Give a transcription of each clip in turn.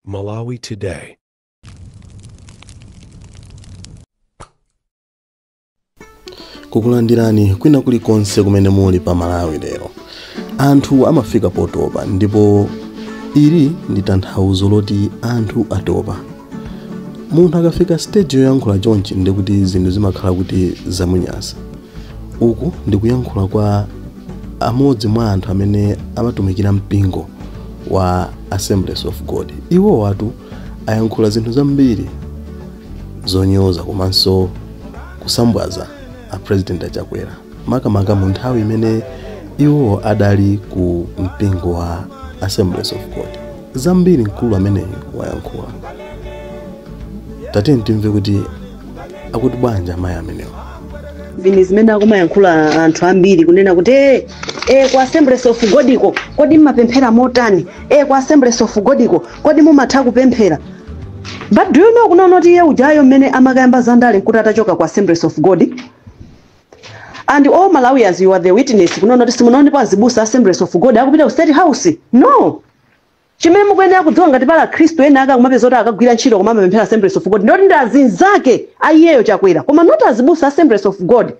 Malawi Today. Kukulandirani kwina kulikonse kumene muli pa Malawi lero. Anthu amafika potopa, ndipo ili ndi tanthauzo loti anthu atopa. Munthu akafika stage yoyankhula chonchi, ndikuti zinthu zimakhala kuti zamunyasa. Uku ndikuyankhula kwa amodzi mwa anthu amene amatumikira mpingo wa Assemblies of God. Iwo watu ayankhula zinthu zambiri zonyoza komanso kusambwaza a President Achakwera, makamaka mu nthawi imene iwo adali ku mpingo wa Assemblies of God. Zambiri mkulu ameneyu wayankhula. Tatiyeni timve kuti akuti bwanji amayi amenewo. Vini zimene akumayankhula anthu ambiri kunena kuti ku Assemblies of God iko kodi mmapemphera motani? Ku Assemblies of God iko kodi mumatha kupemphera? But do you know kunaona kuti iye ujayo mmene amakayamba zandale nkuti atachoka ku Assemblies of God? And all Malawians, you are the witness kunaona kuti simunaonepo azibusa Assemblies of God akupita ku State House. No, chimene mukuyenera kudziwa, ngati pala Khristu ena aka kumapeza kuti akagwira ntchito koma amapemphera Assemblies of God, ndoti ndi azinzake aiyeyo Chakwera, koma not azibusa Assemblies of God.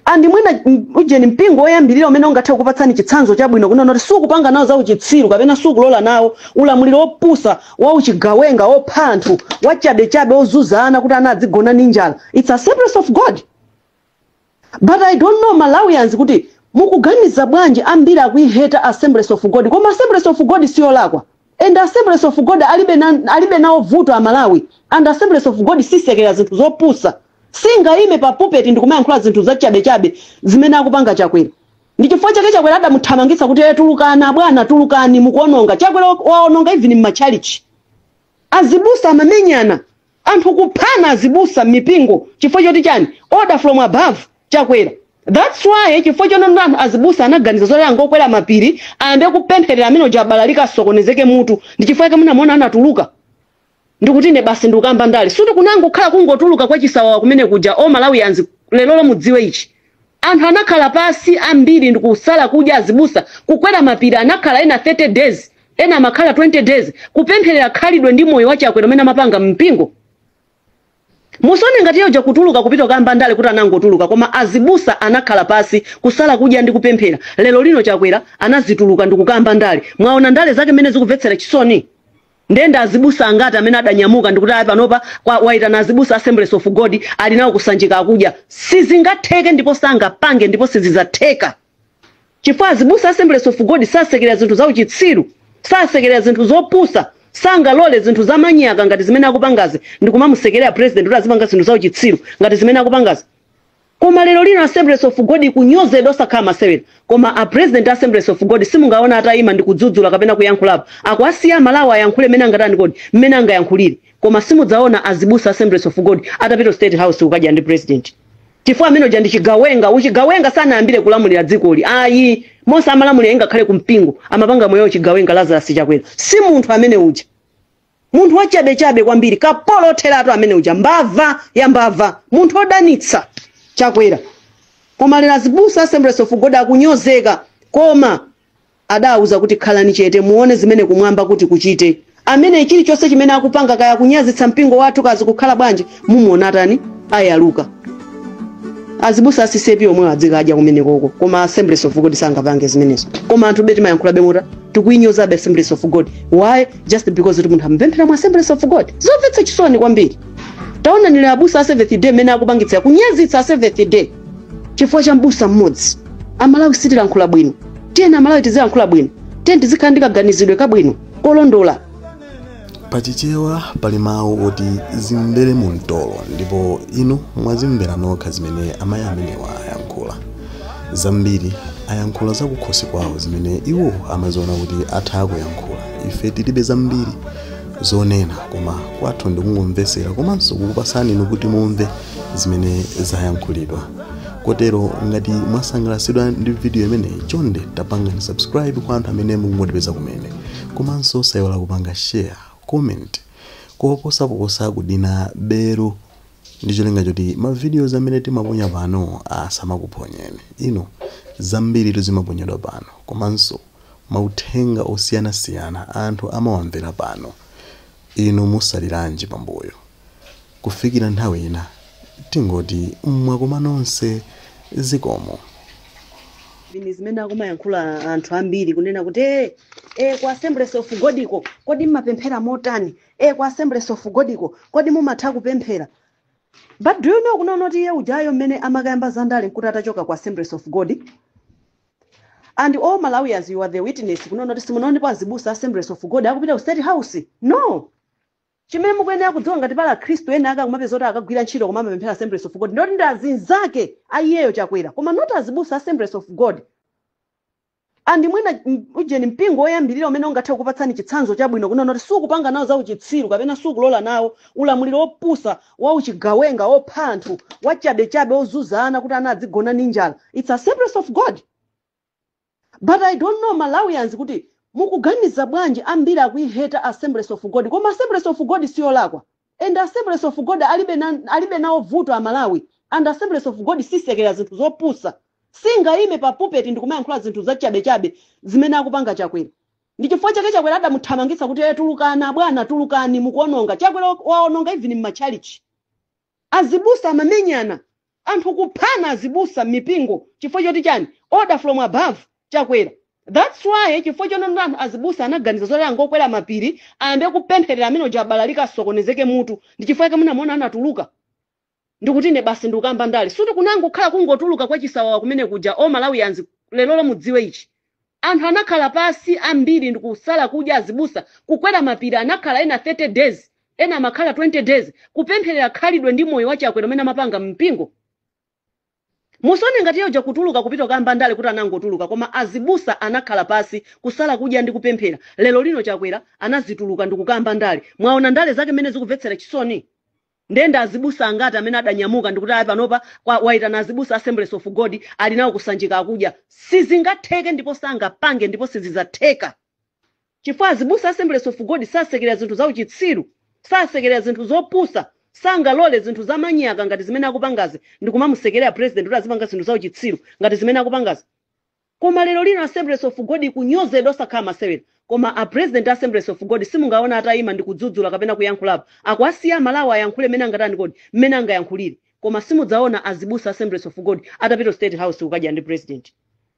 And mwina ujeni mpingo woyambirira umene ungathe kukupatsani chitsanzo chabwino kunaona kuti sukupanga nawo za uchitsiru kapena sukulola nawo ulamuliro wopusa wa uchigawenga, wopha anthu, wachabechabe, ozunza ana kuti ana adzigona ndi njala, it's Assemblies of God. But I don't know Malawians kuti mukuganiza bwanji. Ambiri akuiheta Assemblies of God, koma Assemblies of God siyolakwa, and Assemblies of God alibe nawo vuto Amalawi. And Assemblies of God sisekera zinthu zopusa, singayime pa pulpit ndikumayankhula zinthu zachabechabe zimene akupanga Chakwera. Ndi chifukwa chake Chakwera adamuthamangitsa kuti, "Tulukani bwana, tulukani, mukuononga." Chakwera waononga even m'machalichi. Azibusa amamenyana, anthu kuphana, azibusa m'mipingo, chifukwa choti chani? Order from above, Chakwera. That's why, chifukwa chonena anthu azibusa anaganiza zoti angokwera mapiri, ayambe kupempherera amene uja abalalika, asokonezeke mutu. Ndi chifukwa chake munamuona anatuluka ndikuti ine basi ndikukamba ndale. Suti kunangokhala kungotuluka kwa chisawawa kumene kuja. O Malawians, lero mudziwe ichi: anthu anakhala pasi ambiri ndikusala kudya, azibusa kukwera mapiri, anakhala ena 30 days, ena amakhala 20 days, kupempherera khalidwe ndi moyo wa Chakwera umene amapanga mpingo. Musone ngati yoja kutuluka kupita kamba ndale kuti anangotuluka, koma azibusa anakhala pasi kusala kudya ndi kupemphera. Lero lino Chakwera anazituluka ndi kukamba ndale. Mwaona ndale zake mmene zikumvetsera chisoni? Ndenda azibusa angati amene adanyamuka ndikuti ayi, panopa waitana azibusa Assemblies of God, ali nawo kusanjika akudya? Sizingatheke, ndipo sangapange, ndipo sizidzatheka, chifukwa azibusa Assemblies of God sasekera zinthu za uchitsiru, sasekera zinthu zopusa, sangalole zinthu zamanyaka ngati zimene akupangazi ndikumamusekerera president kuti azipanga zinthu za uchitsiru ngati zimene akupangazi. Koma lero lino Assemblies of God kunyozedwa osakhala masewera, koma a president Assemblies of God simungaona atayima ndi kudzudzula kapena kuyankhulapo. Akuasiya Malawi ayankhule mmene angatani kodi, mmene angayankhulire, koma simudzaona azibusa Assemblies of God atapita ku State House kukadya ndi president, chifukwa amene uja ndi chigawenga. Uchigawenga sanayambire kulamulira dzikoli ayi. Monse amalamulira, ingakhale kumpingo, amapanga moyo chigawenga. Lazarus Chakwera si munthu amene uja, munthu wachabechabe kwambiri, kapolo otheratu amene uja, mbava ya mbava, munthu odanitsa Chakwera. Koma lero azibusa Assemblies of God akunyozeka, koma adawuza kuti khalani chete, muone zimene kumwamba kuti kuchite. Amene chilichonse chimene akupanga, kaya kunyazitsa mpingo wathu, kazi kukhala bwanji, mumuona tani ayaluka. Azibusa a CCAP omwe adzikadya kumenekoko, koma Assemblies of God sangapange zimenezo. Koma anthu beti mayankhula bemota tikuyinyozabe Assemblies of God. Why? Just because kuti munthu amapemphera mu Assemblies of God. Zomvetsa chisoni kwambiri. Taona nile abusa a Seventh Day mmene akupangitsira kunyazitsa a Seventh Day chifukwa cha mbusa mmodzi. Amalawi sitilankhula bwino. Tiyeni Amalawi tizilankhula bwino, tiyeni tizikhala ndi kaganizidwe kabwino kolondola. Pachichewa pali mawu oti zimvere mu mtolo, ndipo inu mwazimvera nokha zimene amayi amenewa ayankhula. Zambiri ayankhula zakukhosi kwawo zimene iwo amaziona kuti atha kuyankhula. Ife tilibe zambiri zonena, koma kwathu ndikungomvesera komanso kukupasani inu kuti mumve zimene zayankhulidwa. Kotero ngati mwasangalatsidwa ndi video imeneyi, chonde tapangani subscribe kwa anthu amene mukungotipeza kumene, komanso sayiwala kupanga share, comment, koposaposa kudina bell, ndi cholinga choti ma videos amene timaponya pano asamakuphonyeni ino. Zambiri tizimaponyedwa pano, komanso Mauthenga osiyanasiyana anthu amawamvera pano. Inu musaliranji pambuyo? Kufikira nthawi ina, tingoti mwakoma nonse, zikomo. Zini zimene akumayankhula anthu ambiri kunena kuti ku Assemblies of God ko, kodi mmapemphera motani? Ku Assemblies of God ko, kodi mumatha kupemphera? But do you know kunaona kuti iye ujayo mmene amakayamba zandale nkuti atachoka ku Assemblies of God? And all Malawians, you are the witness kunaona kuti simunaonepo azibusa Assemblies of God akupita ku State House. No, chimene mukuyenera kudziwa, ngati pala Khristu ena ake akumapeza kuti akagwira ntchito koma amapemphera Assemblies of God, ndoti ndi azinzake aiyeyo Chakwera, koma not azibusa Assemblies of God. And mwina ujeni mpingo woyambirira umene ungathe kukupatsani chitsanzo chabwino kunaona kuti sukupanga nawo za uchitsiru kapena sukulola nawo ulamuliro wopusa wa uchigawenga, wopha anthu, wachabechabe, ozunza ana kuti ana adzigona ndi njala, it's Assemblies of God. But I don't know Malawians kuti mukuganiza bwanji. Ambiri akuiheta Assemblies of God, koma Assemblies of God siyolakwa, and Assemblies of God alibe nawo vuto Amalawi. And Assemblies of God sisekera zinthu zopusa, singayime pa pulpit ndikumayankhula zinthu zachabechabe zimene akupanga Chakwera. Ndi chifukwa chake Chakwera adamuthamangitsa kuti, "Eh, tulukana bwana, tulukani, mukuononga." Chakwera waononga even m'matchalichi. Azibusa amamenyana, anthu kuphana, azibusa m'mipingo. Chifukwa choti chani? Order from above, Chakwera. That's why, chifukwa chonena anthu azibusa anaganiza zoti angokwera mapiri, ayambe kupempherera amene uja abalalika, asokonezeke mutu. Ndi chifukwa chake munamuona anatuluka ndikuti, "Ine basi ndikukamba ndale." Suti kunangokhala kungotuluka kwa chisawawa kumene kuja. O Malawians, lero mudziwe ichi: anthu anakhala pasi ambiri ndikusala kudya, azibusa kukwera mapiri, anakhala ena 30 days, ena amakhala 20 days, kupempherera khalidwe ndi moyo wa Chakwera umene amapanga mpingo. Musone ngati yoja kutuluka kupita kamba ndale kuti anangotuluka, koma azibusa anakhala pasi kusala kudya ndi kupemphera. Lero lino Chakwera anazituluka ndi kukamba ndale. Mwaona ndale zake mmene zikumvetsera chisoni? Ndenda azibusa angati amene adanyamuka ndikuti ayi, panopa waitana azibusa Assemblies of God, ali nawo kusanjika akudya? Sizingatheke, ndipo sangapange, ndipo sizidzatheka, chifukwa azibusa Assemblies of God sasekerera zinthu za uchitsiru, sasekerera zinthu zopusa, sangalole zinthu zamanyaka ngati zimene akupangazi ndikumamusekerera president kuti azipanga zinthu za uchitsiru ngati zimene akupangazi. Koma lero lino Assemblies of God kunyozedwa osakhala masewera. Koma a president Assemblies of God simungaona atayima ndi kudzudzula kapena kuyankhulapo. Akuasiya Malawi ayankhule mmene angatani kodi, mmene angayankhulire. Koma simudzaona azibusa Assemblies of God atapita ku State House kukadya ndi president,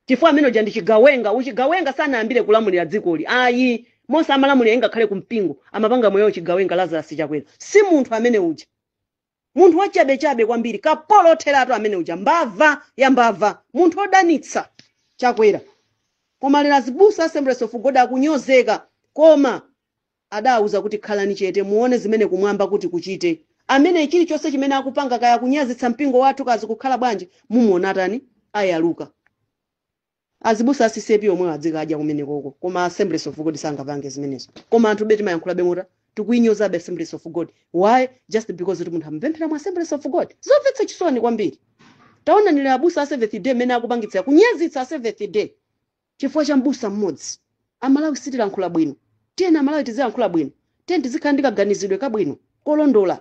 chifukwa amene uja ndi chigawenga. Uchigawenga sanayambire kulamulira dzikoli, ayi. Monse amalamulira, ingakhale kumpingo, amapanga moyo chigawenga. Lazarus Chakwera si munthu amene uja, munthu wachabechabe kwambiri, kapolo otheratu amene uja, mbava ya mbava, munthu odanitsa Chakwera. Koma lero azibusa Assemblies of God akunyozeka, koma adawuza kuti, "Khalani chete, muone zimene kumwamba kuti kuchite." Amene chilichonse chimene akupanga, kaya kunyazitsa mpingo wathu, kazi kukhala bwanji, mumuona atani, ayaluka. Azibusa a CCAP omwe adzikadya kumenekoko, koma Assemblies of God sangapange zimenezo. Koma anthu beti mayankhula bemota, tikuyinyozabe Assemblies of God. Why? Just because kuti munthu amapemphera mu Assemblies of God. Zomvetsa chisoni kwambiri. Taona nile abusa a Seventh Day mmene akupangitsira kunyazitsa a Seventh Day chifukwa cha mbusa mmodzi. Amalawi sitilankhula bwino. Tiyeni Amalawi tizilankhula bwino, tiyeni tizikhala ndi kaganizidwe kabwino kolondola.